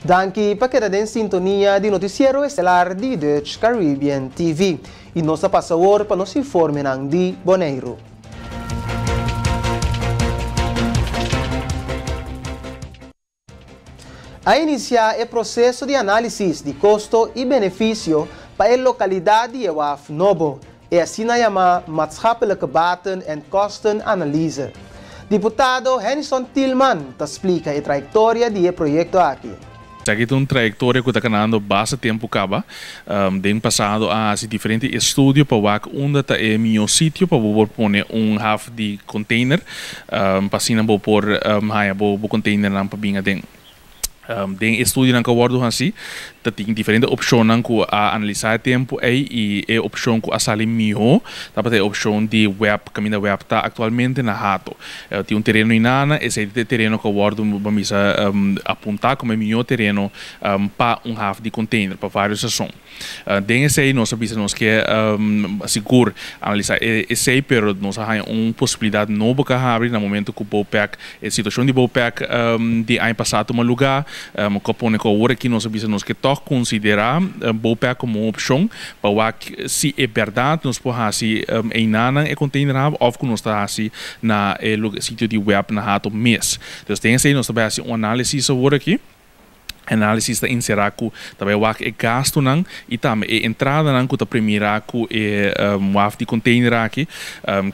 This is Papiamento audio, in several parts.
Danki pa keda den sintonia di Noticiero Estelar di Dutch Caribbean TV. I nos ta pasa awor pa nos informenan di Boneiru. A inisiá e proseso di análisis di kosto i benefisio pa e lokalidat di e waf nobo, e asina yamá Maatschappelijke Baten en Kosten Analyse. Diputado Hennyson Thielman ta splika e trayektoria di e proyekto aki. Esaki ta un trayektoria ku ta kanando basta tempu kaba. Den pasado a hasi diferente estudio pa wak unda ta e mihó sitio pa bo por pone un haf di container pa asina bo por haña bo containernan pa bin aden. Den e estudionan ku a wòrdu hasi ta tin diferente opshonnan ku a analisá e tempu ei i e opshon ku a sali mihó tabata e opshon di web kaminda web ta aktualmente na Hato. Tin un tereno inana, esei ta e tereno ku a wòrdu ban bisa apuntá komo e mihó tereno pa un haf di container pa vários rason. Den esei nos a bisa nos ke sigur analisá esei pero nos a haña un posibilidat nobo ku a habri na momento ku Bopec e situashon di Bopec di aña pasá tuma lugá ku a pone ku awor aki nos a bisa nos ke tòg konsiderá Bopec komo un opshon pa wak si e bèrdat nos por hasi einanan e container hub òf ku nos ta hasi na e sitio di web na Hato mes. Dus den esei nos ta bai hasi un análisis awor aki. Análisis ta enserá ku ta bai wak e gastunan i tambe e entradanan ku ta premirá ku e waf di container aki.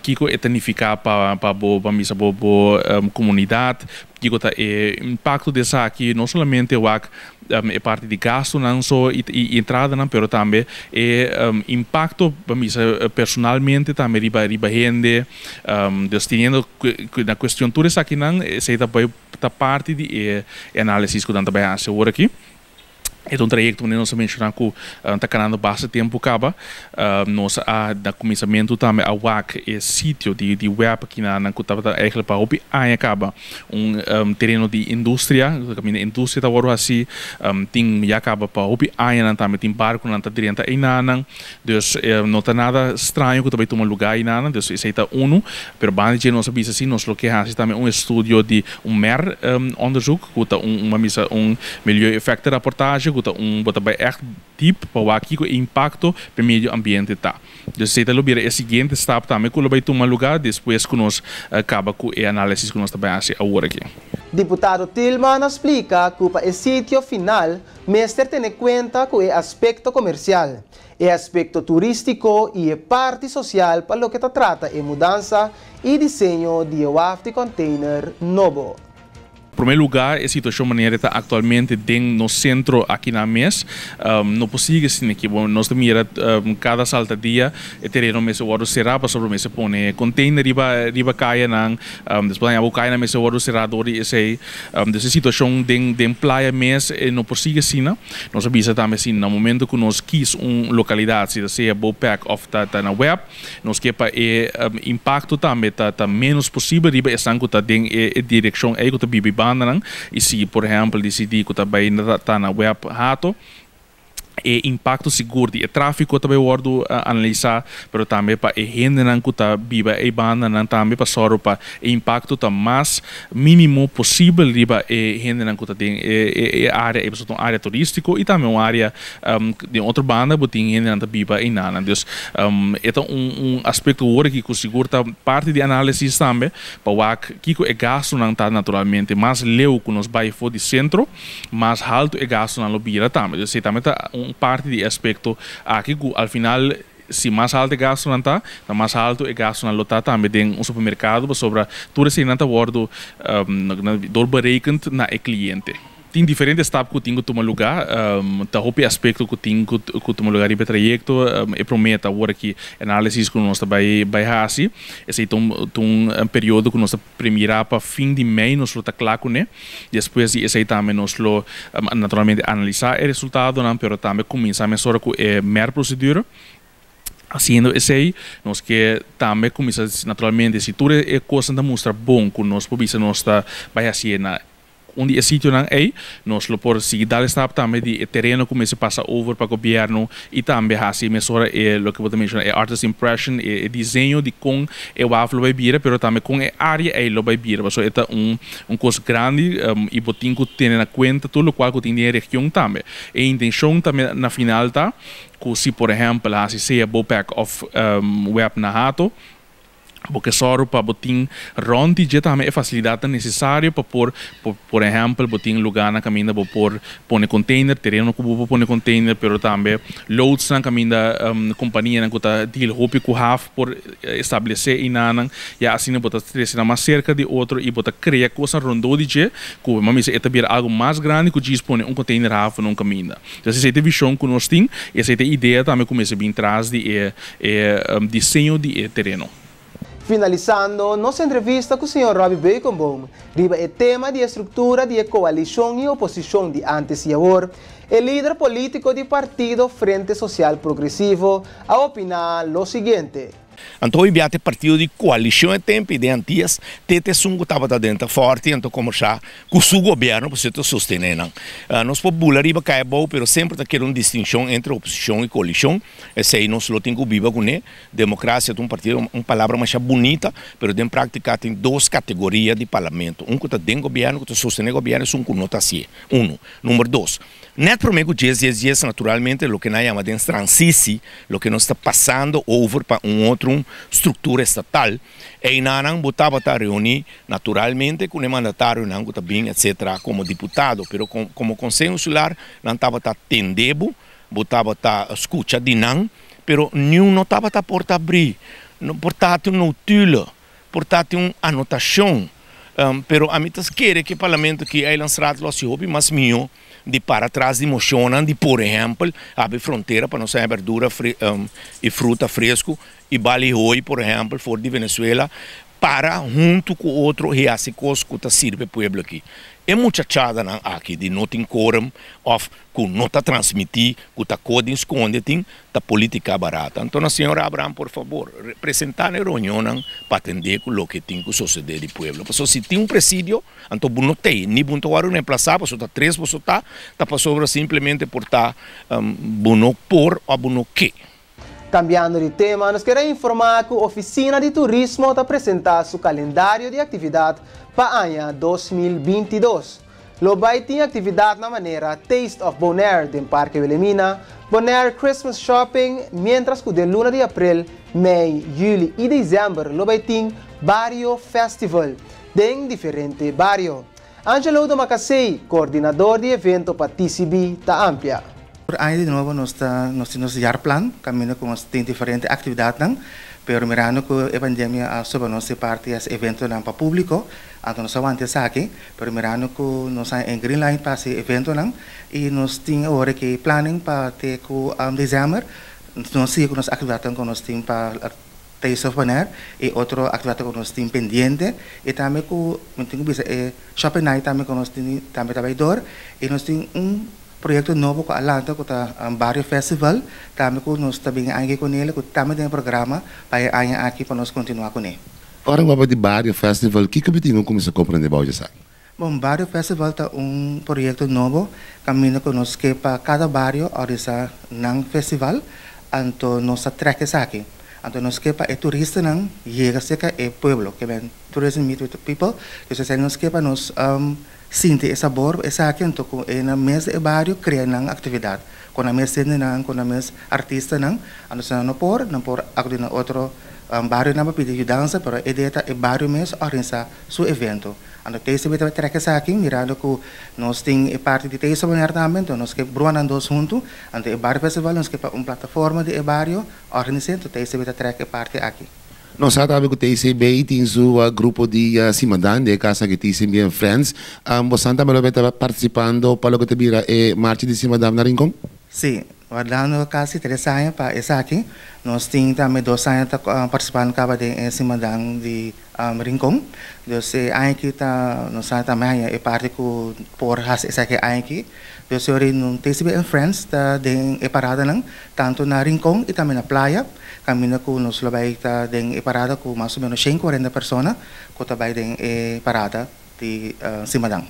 Kiko e ta nifiká pa pa bo ban bisa bo bo komunidat, kiko ta e impakto di esaki, no solamente wak e parti di gastunan so i i entradanan pero tambe e impakto ban bisa personalmente tambe riba riba hende. Dus teniendo na kuestion tur esakinan esei ta bai. Ta parti di e análisis ku nan ta bai hasi awor aki. E ta un trayekto manera nos a menshoná ku ta kanando basta tempu kaba. Nos a na kuminsamentu tambe a wak e sitio di di web kinanan ku tabata eigentlik pa hopi aña kaba un tereno di industria, kaminda industria ta wòrdu hasi. Tin ya kaba pa hopi añanan tambe tin barkunan ta drenta einanan. Dus no ta nada straño ku ta bai tuma lugá einanan, dus esei ta unu. Pero banda di dje nos a bisa si nos lo ke hasi tambe un estudio di un mer onderzoek ku ta un un bisa un milieu-effectenrapportage ku ta un bo ta bai ègt diep pa wak kiko e impakto pa e medio ambiente ta. Dus esei ta lo bira e siguiente stap tambe ku lo bai tuma lugá despues ku nos kaba ku e análisis ku nos ta bai hasi awor aki. Diputado Thielman a splika ku pa e sitio final Mester tene kuenta ku e aspekto komersial, e aspekto turístiko i e parti sosial pa loke ta trata e mudansa i diseño di e waf di kònteiner nobo. Promé lugá, e situashon manera e ta aktualmente den nos sentro aki na mes no por sigui asina aki. Bo nos ta mira kada salta dia e tereno mester wòrdu será pasobra mester pone kònteiner riba riba kayanan, despues haña bo kayanan mester wòrdu será dor di esei. Dus e situashon den den playa mes e no por sigui asina. Nos a bisa tambe si na momento ku nos kis un lokalidat, si ta sea Bopec òf ta ta na web, nos ke pa e impakto tambe ta ta ménos posibel riba esnan ku ta den e e direkshon ei ku ta biba e bandanan. I si por ehèmpel disidí ku ta bai ta na web Hato, E impakto sigur di e tráfiko ta bai wòrdu analisá, pero tambe pa e hendenan ku ta biba ei bandanan tambe pa sòru pa e impakto ta mas mínimo posibel riba e hendenan ku ta den e área ei, pasobra ta un área turístiko i tambe un área den otro banda bo tin hendenan ta biba einanan. Dus e ta un aspekto awor aki ku sigur ta parti di análisis tambe pa wak kiko e gastunan ta naturalmente mas leu ku nos bai for di sentro. Mas haltu e gastunan lo bira tambe. Dus esei tambe ta un parti di e aspekto aki ku al final si mas haltu e gastunan ta, ta mas haltu e gastunan lo ta tambe den un supermerkado pasobra tur eseinan ta wòrdu dor berekend na e kliente. Tin diferente stap ku tin ku tuma lugá. Ta hopi aspekto ku tin ku tuma lugá riba e trayekto. E promé ta awor aki análisis ku nos ta bai bai hasi. Esei ta un periodo ku nos ta. Premirá pa fin di mei nos lo ta kla kuné. Despues di esei tambe nos lo naturalmente analisá e resultadonan, pero tambe kuminsá mesora ku e mer prosedura. Hasiendo esei nos ke tambe kuminsá naturalmente si tur e kosnan ta mustra bon ku nos por bisa nos ta bai hasié na. Un di e sitionan ei, nos lo por sigui dal e stap tambe di e tereno ku mester pasa over pa gobièrnu i tambe hasi mesora e loke bo ta menshoná e artist impression, e diseño di kon e waf lo bai bira, pero tambe kon e área ei lo bai bira, pasobra e ta un un kos grandi i bo tin ku tene na kuenta tur lokual ku tin den e region tambe. E intenshon tambe na final ta ku si por ehèmpel hasi sea Bopec òf web na Hato, Bo ke sòru pa bo tin rònt di dje tambe e fasilidatnan nesesario pa por, por ehèmpel, bo tin lugánan kaminda bo por pone konteiner, tereno ku bo por pone konteiner, pero tambe loodsnan kaminda kompanianan ku ta deal hopi ku haf por establesé einanan. Ya asina bo ta trese nan mas serka di otro i bo ta krea kosnan rondó di dje ku bo mester e ta bira algu mas grandi ku djis pone un konteiner haf na un kaminda. Entonces esei ta e vishon ku nos tin i esei ta e idea tambe ku mester bin tras di e E diseño di e tereno. Finalisando nos entrevista ku señor Robby Beukenboom riba e tema di e struktura di e koalishon i oposishon di antes i awor, e lider polítiko di partido Frente Sosial Progresivo a opiná lo siguiente. Anto hoy bia te partido di koalishon e tempo i den Antias te te esun ku tabata den ta forte anto komersá ku su gobierno por cierto sostené nan. Nos por bula riba kai abou pero semper ta keda un distinshon entre oposishon i koalishon. Esei nos lo tin ku biba kuné. Demokrasia ta un partido, un palabra masha bunita, pero den práktika tin dos kategoria di parlamento. Un ku ta den gobièrnu, ku ta sostené gobièrnu, esun ku no ta hasié. Unu. Number dos, nèt promé ku djes djes djes, naturalmente loke nan a yama den transisi, loke nos ta pasando over pa un otro struktura estatal, einanan bo tabata reuní naturalmente ku e mandatarionan ku ta bin etcetera komo diputado, pero komo Konseho Insular nan tabata tende bo. Bo tabata skucha di nan, pero niun no tabata por ta abrí. No por tatin un notulo, por tatin un anotashon. Pero ami ta kere ku e parlamento aki, Eilandsraad, lo hasi hopi mas mihó di para tras di moshonnan di, por ehèmpel, habri frontera pa nos haña berdura i fruta fresku i bali hoi, por ehèmpel, for di Venezuela. Para huntu ku otro i hasi kos ku ta sirbi e pueblo aki. E muchachadanan aki di no tin korum òf ku no ta transmití ku ta ko den skonde tin, ta politika barata. Anto na señor Abraham por fabor, presentá na e reunionnan pa atendé ku loke tin ku sosodé di pueblo. Pasobra si tin un presidio, anto bo no t'ei, ni bo no ta wòrdu reemplasá, pasobra ta tres boso ta, ta pasobra simplemente por ta bo no por òf bo no ke. Cambiando di tema, nos kier a informa cu Oficina di Turismo ta presenta su calendario di actividad pa aña 2022. Lo bay tin actividadnan manera Taste of Bonaire den Parke Wilhelmina, Bonaire Christmas Shopping, mientras cu den luna di april, mei, juli y december lo bay tin Bario Festival den diferente bario. Angelo Domacassey, coordinador di evento pa TCB, ta amplia. Tur aña di nobo nos ta nos tin nos jaarplan caminda cu nos tin diferente actividadnan, pero mirando cu e pandemia a soba nos di parti es eventonan pa publico, anto nos a wanta esaki, pero mirando cu nos a en green light pa haci eventonan y nos tin awor aki planning pa te cu december nos sigui cu nos actividadnan cu nos tin pa Taste of Bonaire y otro actividad cu nos tin pendiente y tambe cu mi tin cu bisa e shopping night tambe cu nos tin tambe ta bay door y nos tin un proyecto nobo cu a lanta cu ta Barrio Festival tambe cu nos ta bin aña cu nele cu tambe den e programa pa e aña aki pa nos continua cune. Ora cu papia di Barrio Festival kico mi tin cu cuminsa comprende bao esaki? Bon, Barrio Festival ta un proyecto nobo caminda cu nos ke pa cada bario organisa nan festival, anto nos ta trek esaki. Anto nos ke pa e turistanan yega cerca e pueblo, ke men tourism meet with the people, dus esei nos ke pa nos sinti e sabor esaki, anto cu e nan mes di e bario crea nan actividad, cu nan mes hendenan, cu nan mes artistanan, anto si nan no por, nan por acudi na otro barionan pa pidi yudansa, pero e idea ta e bario mes organisa su evento. Anto TCB ta trek esaki mirando ku nos tin e parti di Taste of Bonaire tambe, anto nos ke brua nan dos huntu, anto e Barrio Festival nos ke pa un plataforma di e bario organis'é, anto TCB ta trek e parti aki. Nos sa tambe ku TCB tin su grupo di simadan den e kas aki TCB and Friends. Bosan tambe lo bay ta partisipando pa loke ta bira e marcha di simadan na Rincon? Sí, wardando casi tres aña pa esaki. Nos tin tambe dos aña ta participando caba den e simadan di Rincon. Dus e aña aki ta nos a tambe haña e parti cu por haci esaki e aña aki. Dus e ora TCB and Friends ta den e paradanan tanto na Rincon y tambe na Playa. Caminda cu nos lo bay ta den e parada cu mas o menos 140 persona cu ta bay den e parada di simadan.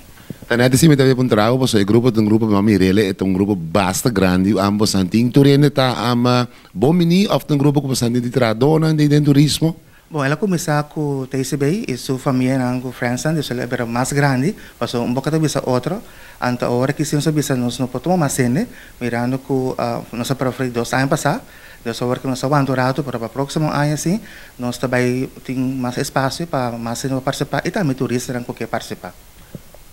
Net si mi tambe puntra bo, e grupo ta un grupo, mi mir'é, ta un grupo basta grandi, ambos anting turende ta ama bon bini òf un grupo ku bastante di trahadónan di den turismo? Bon, el a kuminsá ku TCB i su famia, ku friends, dus el a mas grandi, pasó un poko bisa otro. Anto awor ku nos bisa nos no por tuma mas hende, mirando ku nos a preferí 2 aña pasá, dus awor ku nos a wanta ratu, pero pa próksimo aña si, nos tambe tin mas espasio pa mas hende partisipá i tambe turistanan ku ke partisipá.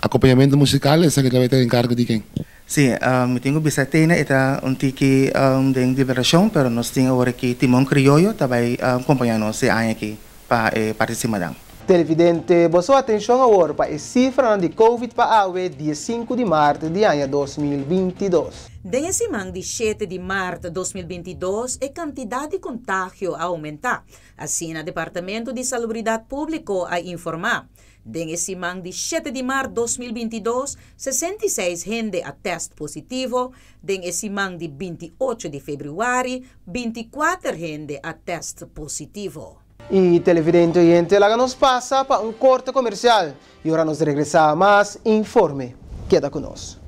Akompañamentu musikal, esaki tambe ta enkargo di ken? Si, mi tin ku bisa tene ta un tiki di liberashon, pero nos tin awor aki Timon Krioyo tambe akompañá nos e aña aki pa partisipá. Televidente, boso atenshon awor pa e sifra di Covid pa awe, dia 5 di mart di aña 2022. Den siman di 7 di mart di 2022, e kantidat di kontagio a oumentá. Asina, Departamento di Salubridat Públiko a informá. Den siman di 7 di mart di 2022, 66 hende a tèst positivo. Den siman di 28 di febrüari, 24 hende a tèst positivo. I televidente oyente, laga nos pasa pa un korte komersial. I ora nos regresá, mas informe. Keda ku nos.